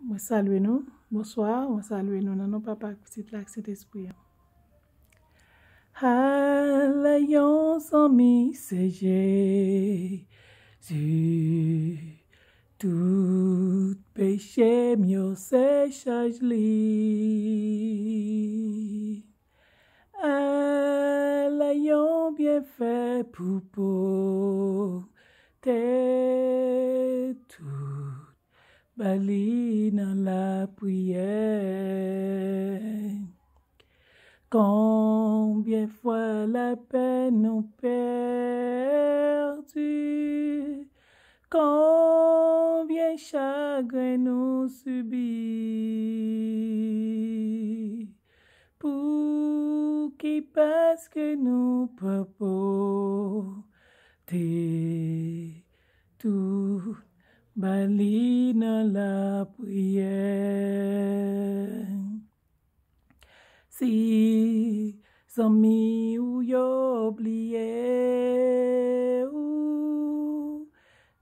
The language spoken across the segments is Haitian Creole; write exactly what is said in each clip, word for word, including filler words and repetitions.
Mwen salye nou. Bonswa. Mwen salye nou nan non Papa ak Pitit la ak Sentespri an. Ala yon zanmi, se Jezi. Tout peche m yo se chaj li. Ala yon byenfè pou pote tout ba li nan lapriyè. Konbyen fwa lapenn nou pèdi, konbyen chagren nou sibi, pouki? Paske nou pa pote tout ba li nan lapriyè. Si zanmi ou yo bliye ou,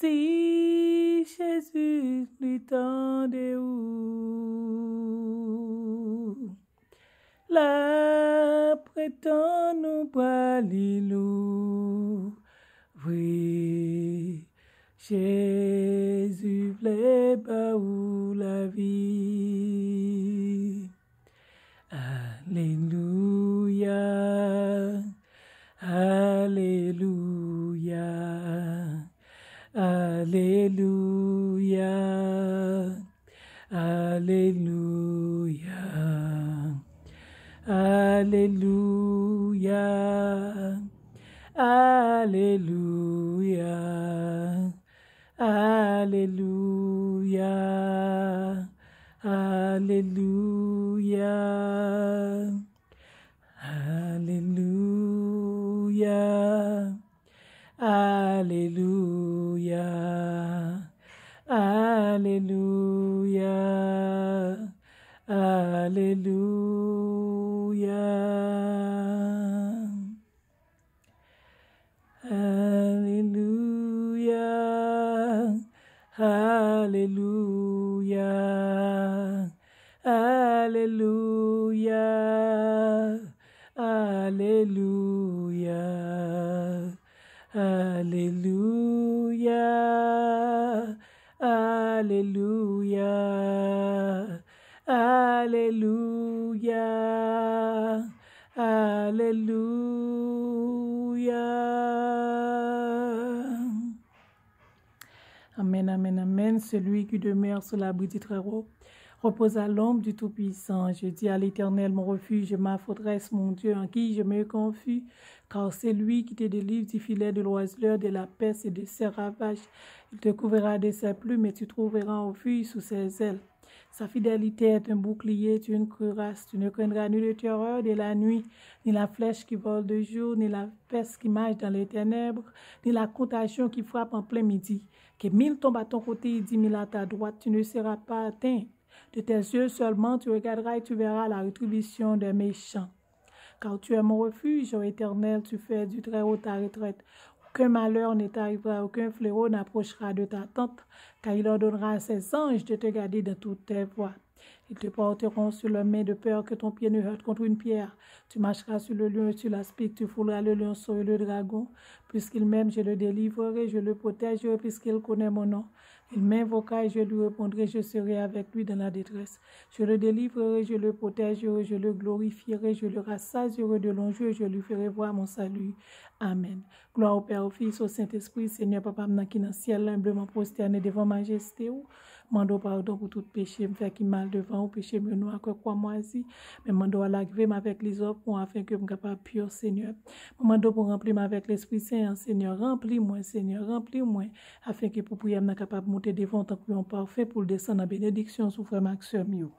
di Jezi li tande ou. L ap ret tann ou, bra li louvri. Jezi vle ba ou lavi. Alelouya, alelouya, alelouya, alelouya, alelouya, alelouya, alelouya, alelouya, alelouya, alelouya, alelouya, alelouya. Alelouya, alelouya, alelouya, alelouya, alelouya, alelouya, alelouya, alelouya. Amen, amen, amen. Celui qui demeure sous l'abri du Très-Haut repose à l'ombre du Tout-Puissant. Je dis à l'Éternel, mon refuge, ma forteresse, mon Dieu, en qui je me confie, car c'est lui qui te délivre du filet de l'oiseleur, de la peste et de ses ravages. Il te couvrira de ses plumes et tu trouveras refuge sous ses ailes. Sa fidélité est un bouclier, tu une cuirasse, tu ne craindras ni le terreur de la nuit, ni la flèche qui vole de jour, ni la peste qui marche dans les ténèbres, ni la contagion qui frappe en plein midi. Que mille tombent à ton côté et dix mille à ta droite, tu ne seras pas atteint. De tes yeux seulement, tu regarderas et tu verras la rétribution des méchants. Car tu es mon refuge, ô Éternel, tu fais du Très-Haut ta retraite. Aucun malheur ne t'arrivera, aucun fléau n'approchera de ta tente, car il ordonnera à ses anges de te garder dans toutes tes voies. Ils te porteront sur leurs mains de peur que ton pied ne heurte contre une pierre. Tu marcheras sur le lion et sur l'aspic, tu fouleras le lionceau et le dragon. Puisqu'il m'aime, je le délivrerai, je le protégerai, puisqu'il connaît mon nom. Il m'invoquera et je lui répondrai, je serai avec lui dans la détresse. Je le délivrerai, je le protégerai, je le glorifierai, je le rassasierai de longs jours, je lui ferai voir mon salut. Amen. Glwa o Pè, o Fis, o Sentespri. Senyè, Papa m nan ki nan syèl la, enbleman pwostène devan majeste ou. Mande w padon pou tout peche m fè ki mal devan ou, peche m yo nwa kwè kwa mwazi. Men mande w al lave m avèk lizòp ou, afenke m kapab pi, Senyè. Mwen mande w pou ranpli m avèk Lespri Sen an, Senyè. Ranpli mwen, Senyè, ranpli mwen, afenke pou priyè m nan kapab monte devan w tankou yon pafen pou l desann an benediksyon sou frè m ak sè m yo.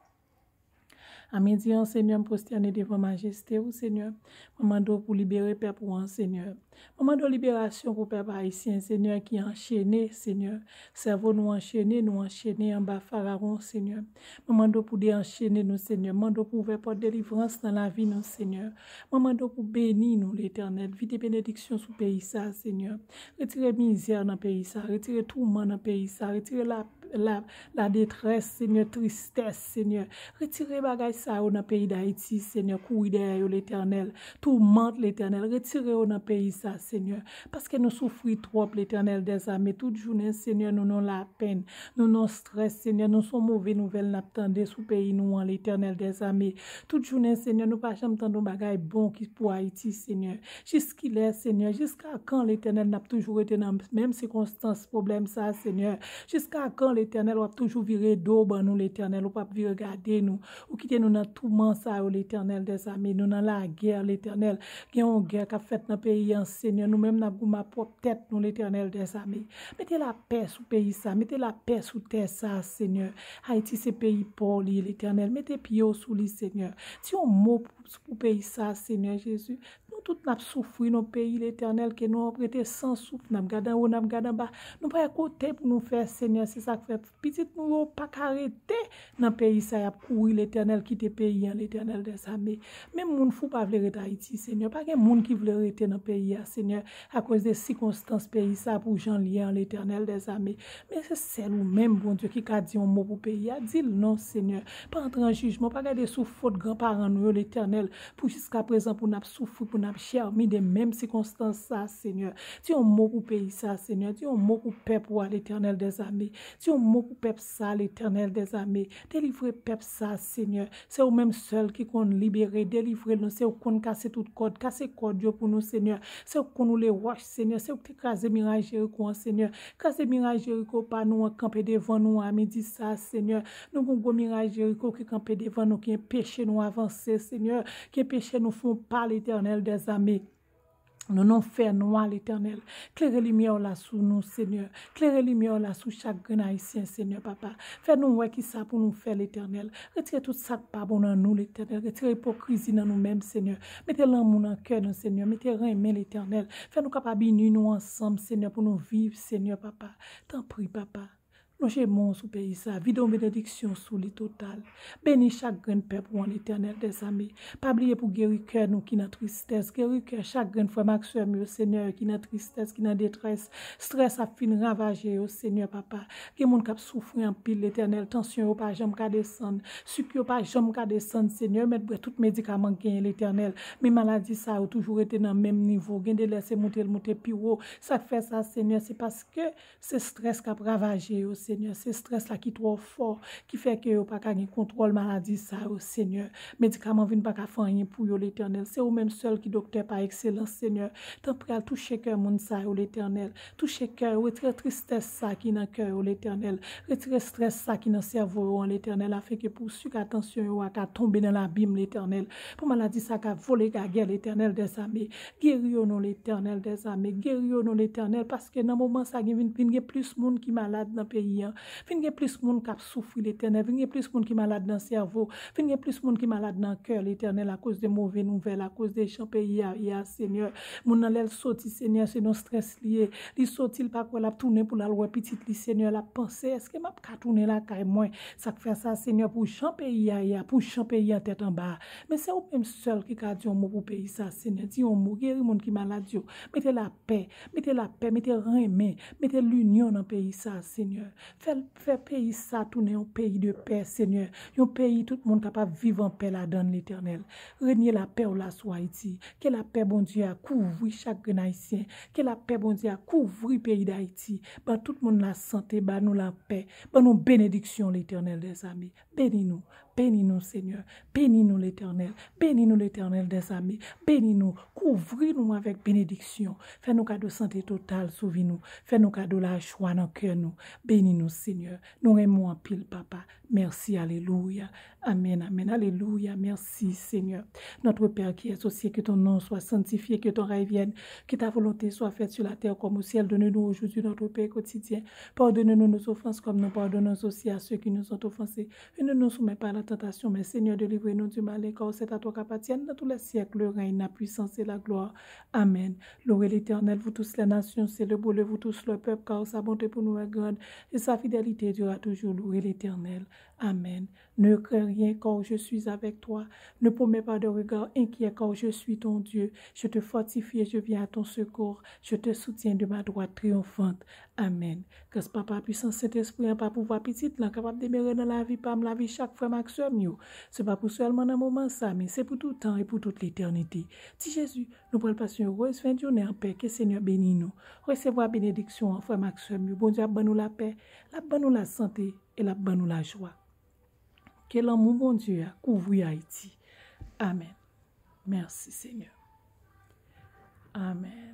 A midi an, Senyè, m pwostène devan majeste ou, Senyè. Mwen mande w pou libere pèp ou an, Senyè. Mwen mande w liberasyon pou pèp ayisyen, Senyè, ki anchene, Senyè. Sèvo nou anchene, nou anchene anba farawon, Senyè. Mwen mande w pou deanchene nou, Senyè. Mwen mande w pou ouvè pòt delivrans nan lavi nou, Senyè. Mwen mande w pou beni nou, Letènèl. Vide benediksyon sou peyi sa, Senyè. Retire mizè nan peyi sa, retire touman nan peyi sa, retire la la, la detrès, Senyè, tristès, Senyè. Retire bagay sa yo nan peyi Dayiti, Senyè, kouri dèyè yo, Letènèl. Toumant, Letènèl, retire yo nan peyi sa, Senyè. Paske nou soufri twòp, Letènèl dèzame. Tout jounen, Senyè, nou nan lapenn, nou nan strès, Senyè. Nou se yon move nouvèl n ap tande sou peyi nou an, Letènèl dèzame. Tout jounen, Senyè, nou pa janm tande yon bagay bon ki pou Ayiti, Senyè. Jiskilè, Senyè? Jiska kan, Letènèl, n ap toujou rete nan menm sikonstans pwoblèm sa, Senyè? Jiska kan, Letènèl, w ap toujou vire do ban nou, Letènèl? Ou p ap vire gade nou. Ou kite nou nan touman sa yo, Letènèl dèzame. Nou nan lagè, Letènèl. Gen yon gè k ap fèt nan peyi an, Senyè. Nou menm, n ap goumen ak pwòp tèt nou, Letènèl dèzame. Mete lapè sou peyi sa. Mete lapè sou tè sa, Senyè. Ayiti se peyi pa w li ye, Letènèl. Mete pye w sou li, Senyè. Di yon mo pou, pou peyi sa, Senyè Jezi. Nou tout n ap soufri nan peyi, Letènèl, ke nou ap rete san souf, n ap gade anwo, n ap gade anba. Nou pa gen kote pou nou fè, Senyè. Se sa k fè pitit nou yo pa ka rete nan peyi sa, y ap kouri, Letènèl, kite peyi an, Letènèl dèzame. Menm moun fou pa vle rete Ayiti, Senyè. Pa gen moun ki vle rete nan peyi a, Senyè, akoz de sikonstans peyi sa pou jan l ye an, Letènèl dèzame. Men se sèl ou menm, Bondye, ki ka di yon mo pou peyi a. Di l non, Senyè. Pa antre an jijman, pa gade sou fot granparan nou yo, Letènèl, pou jiska prezan pou n ap soufri, pou n ap jèmi de menm sikonstans sa, Senyè. Di yon mo pou peyi sa, Senyè. Di yon mo pou pèp ou a, Letènèl dèzame. Di yon mo pou pèp sa, Letènèl dèzame. Delivre pèp sa, Senyè. Se ou menm sèl ki konn libere, delivre nou. Se ou konn kase tout kòd, kase kòd yo pou nou, Senyè. Se ou konn woule wòch, Senyè. Se ou ki te kraze miray Jeriko an, Senyè. Kraze miray Jeriko pa nou an kanpe devan nou a midi sa, Senyè. Nou gon gwo miray Jeriko ki kanpe devan nou, ki anpeche nou avanse, Senyè. Ki anpeche nou fè yon pa, Letènèl dèzame. Nou nan fènwa, Letènèl. Klere limyè w la sou nou, Senyè. Klere limyè w la sou chak grenn Ayisyen, Senyè, papa. Fè nou wè ki sa pou nou fè, Letènèl. Retire tout sa k pa bon nan nou, Letènèl. Retire ipokrizi nan nou menm, Senyè. Mete lanmou nan kè nou, Senyè. Mete renmen, Letènèl. Fè nou kapab ini nou ansanm, Senyè, pou nou viv, Senyè, papa. Tanpri, papa. Lonje men w sou peyi sa. Vide yon benediksyon sou li total. Beni chak grenn pèp ou an, Letènèl dèzame. Pa bliye pou geri kè nou ki nan tristès. Geri kè chak grenn frè m ak sè m yo, Senyè, ki nan tristès, ki nan detrès. Strès ap fin ravaje yo, Senyè, papa. Gen moun k ap soufri anpil, Letènèl. Tansyon yo pa janm ka desann. Sik yo pa janm ka desann, Senyè. Yo mèt bwè tout medikaman k genyen, Letènèl. Men maladi sa yo toujou rete nan menm nivo. Gen de lè se moute l moute pi wo. Sa k fè sa, Senyè, se paske se strès k ap ravaje yo, Senyè. Se strès la ki twò fò, ki fè ke yo pa ka gen kontwòl maladi sa yo, Senyè. Medikaman vin pa ka fè anyen pou yo, Letènèl. Se ou menm sèl ki doktè pa ekselans, Senyè. Tanpri, al touche kè moun sa yo, Letènèl. Touche kè yo, retire tristès sa ki nan kè yo, Letènèl. Retire strès sa ki nan sèvo yo an, Letènèl, afenke pou sik a tansyon yo a ka tonbe nan labim, Letènèl. Pou maladi sa ka vole gagè, Letènèl dèzame. Geri yo non, Letènèl dèzame. Geri yo non, Letènèl, paske nan moman sa gen vin, vin gen plis moun ki malad nan peyi an. Vin gen plis moun k ap soufri, Letènèl. Vin gen plis moun ki malad nan sèvo. Vin gen plis moun ki malad nan kè, Letènèl, akoz de move nouvèl, akoz de jan peyi a ye a, Senyè. Moun nan lè l soti, Senyè, se nan strès li ye. Li soti, li pa kwè l ap tounen pou l al wè pitit li, Senyè. L ap panse, èske m ap ka tounen lakay mwen? Sa k fè sa, Senyè, pou jan peyi a ye a, pou jan peyi an tèt anba a. Men se ou menm sèl ki ka di yon mo pou peyi sa, Senyè. Di yon mo, geri moun ki malad yo. Mete lapè, mete lapè, mete renmen, mete linyon nan peyi sa, Senyè. Fè, fè peyi sa tounen yon peyi de pè, Senyè. Yon peyi tout moun kapab viv an pè ladan l, Letènèl. Renye lapè w la sou Ayiti. Ke lapè Bondye a kouvri chak grenn Ayisyen. Ke lapè Bondye a kouvri peyi Dayiti. Ban tout moun lasante, ban nou lapè. Ban nou benediksyon, Letènèl dèzame. Beni nou, beni nou, Senyè. Beni nou, Letènèl. Beni nou, Letènèl dèzame. Beni nou, kouvri nou avèk benediksyon. Fè nou kado sante total sou vi nou. Fè nou kado lajwa nan kè nou. Beni nou, Senyè. Nou renmen w anpil, papa. Mèsi, alelouya. Amèn, amèn, alelouya. Merci, Seigneur. Notre Père qui es aux cieux, que ton nom soit sanctifié, que ton règne vienne, que ta volonté soit faite sur la terre comme au ciel. Donne-nous aujourd'hui notre pain quotidien. Pardonne-nous nos offenses comme nous pardonnons aussi à ceux qui nous ont offensés. Et ne nous soumets pas à la tentation, mais Seigneur, délivrez-nous du malin, car c'est à toi qu'appartiennent dans tous les siècles le règne, la puissance et la gloire. Amen. Louez l'Éternel, vous tous les nations, célébrez-le, vous tous le peuple, car sa bonté pour nous est grande et sa fidélité dure à toujours. Louez l'Éternel. Amen. Ne crains rien, car je suis avec toi. Ne promets pas de regard inquiet, car je suis ton Dieu. Je te fortifie et je viens à ton secours. Je te soutiens de ma droite triomphante. Amen. Gras Papa, pwisans Sentespri an, pa pouvwa Pitit lan, kapab demere nan lavi pa m, lavi chak frè m ak sè m yo. Se pa pou sèlman nan moman sa, men se pou tout tan e pou tout letènite. Ti Jezi, nou pral pase yon erez fen de jounen anpè. Ke Senyè beni nou. Resevwa benediksyon an, frè m ak sè m yo. Bondye ap ban nou lapè, l ap ban nou lasante e l ap ban nou lajwa. Ke lanmou Bondye a kouvri Ayiti. Amen. Mèsi, Senyè. Amen.